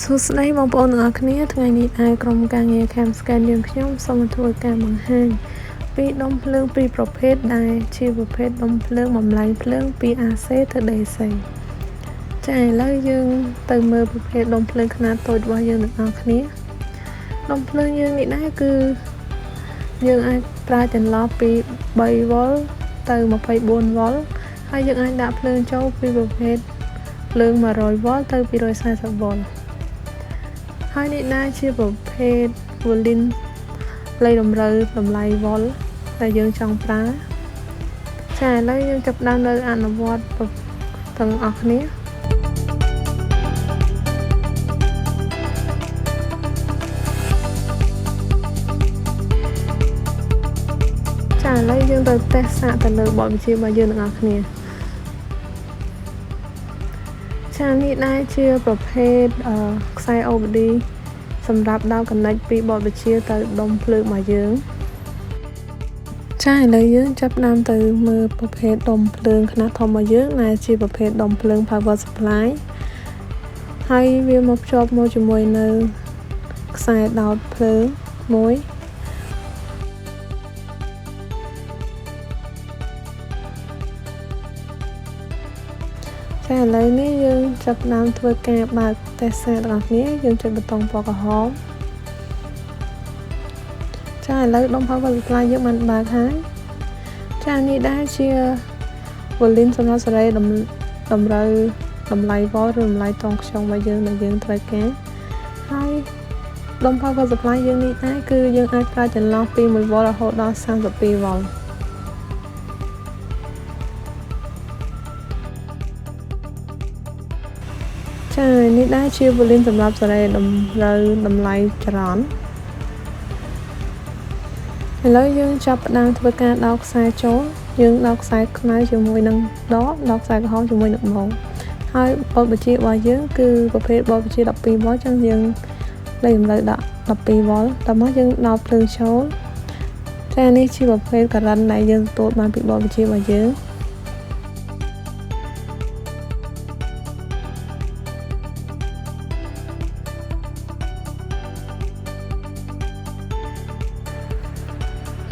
សួស្តីបងប្អូនទាំងអស់គ្នាថ្ងៃនេះដែរក្រុមការងារ CamScan យើងខ្ញុំសូមធ្វើការបង្ហាញពីដុំភ្លើងពីរប្រភេទដែលជាប្រភេទដុំភ្លើងបំលែងភ្លើងពី AC ទៅ DC ចាឥឡូវយើងទៅមើលប្រភេទដុំភ្លើងខ្នាតតូចរបស់យើងទាំងអស់គ្នាដុំភ្លើងយើងនេះដែរគឺយើងអាចប្រើចន្លោះពី3វ៉ុលទៅ24វ៉ុលហើយយើងអាចដាក់ភ្លើងចូលពីប្រភេទភ្លើង100វ៉ុលទៅ240វ៉ុលហើយនេះដែរជាប្រភេទ volume លេខតម្រូវតម្លៃវ៉ុលដែលយើងចង់ប្រើចាឥឡូវយើងចាប់ផ្ដើមនៅអនុវត្តទាំងអស់គ្នាចាឥឡូវយើងទៅតេស្តសាកទៅលើបទវិជារបស់យើងទាំងអស់គ្នាចានេះដែរជាប្រភេទខ្សែ OBD សម្រាប់ដោត connect ពីបទវិជាទៅដុំភ្លើងរបស់យើងចាឥឡូវយើងចាប់ផ្ដើមទៅមើលប្រភេទដុំភ្លើងខ្នាតធំរបស់យើងដែលជាប្រភេទដុំភ្លើង power supply ហើយវាមកភ្ជាប់មកជាមួយនៅខ្សែដោតភ្លើងមួយចាឥឡូវនេះយើងចាប់ផ្ដើមធ្វើការបើកតេស្តសាកទាំងអស់គ្នាយើងចុចប៊ូតុងពណ៌ក្រហមចាឥឡូវដុំ power supply យើងបានបើកហើយចានេះដែរជា volume សម្រាប់សេរីតម្រូវតម្លៃវ៉ុលឬតម្លៃតង់ខ្យងរបស់យើងដែលយើងត្រូវការហើយដុំ power supply យើងនេះដែរគឺយើងអាចប្រើចន្លោះពី1វ៉ុលរហូតដល់32វ៉ុលចានេះដែរជា volume សម្រាប់សេរីតម្រូវតម្លៃចរន្តឥឡូវយើងចាប់ផ្ដើមធ្វើការដោតខ្សែចូលយើងដោតខ្សែខ្មៅជាមួយនឹងដកដោតខ្សែក្រហមជាមួយនឹងម៉ងហើយបទបញ្ជារបស់យើងគឺប្រភេទបទបញ្ជា12វ៉ុលចឹងយើងលេខតម្រូវដាក់12វ៉ុលតមកយើងដោតភ្លើងចូលចានេះជាប្រភេទករ៉ិនដែលយើងទទួលបានពីបទបញ្ជារបស់យើង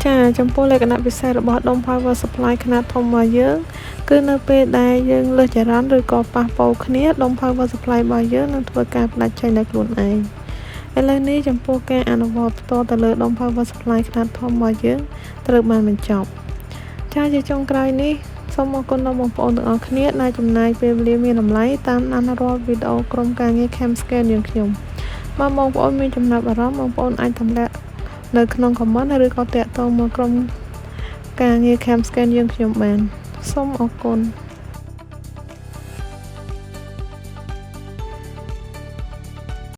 ចាចំពោះលក្ខណៈពិសេសរបស់ដុំ power supply ខ្នាតធំរបស់យើងគឺនៅពេលដែលយើងលើសចរន្តឬក៏ប៉ះប៉ូវគ្នាដុំ power supply របស់យើងនឹងធ្វើការផ្ដាច់ចេញដោយខ្លួនឯងឥឡូវនេះចំពោះការអនុវត្តផ្ទាល់ទៅលើដុំ power supply ខ្នាតធំរបស់យើងត្រូវបានបញ្ចប់ចាជាចុងក្រោយនេះសូមអរគុណដល់បងប្អូនទាំងអស់គ្នាដែលចំណាយពេលវេលាមានតម្លៃតាមដានរាល់វីដេអូក្រុមការងារ CamScan យើងខ្ញុំបើបងប្អូនមានចំណាប់អារម្មណ៍បងប្អូនអាចទម្លាក់នៅក្នុង comment ឬក៏តាក់ទងមកក្រុមការងារ CamScan យើងខ្ញុំបានសូមអរគុណ។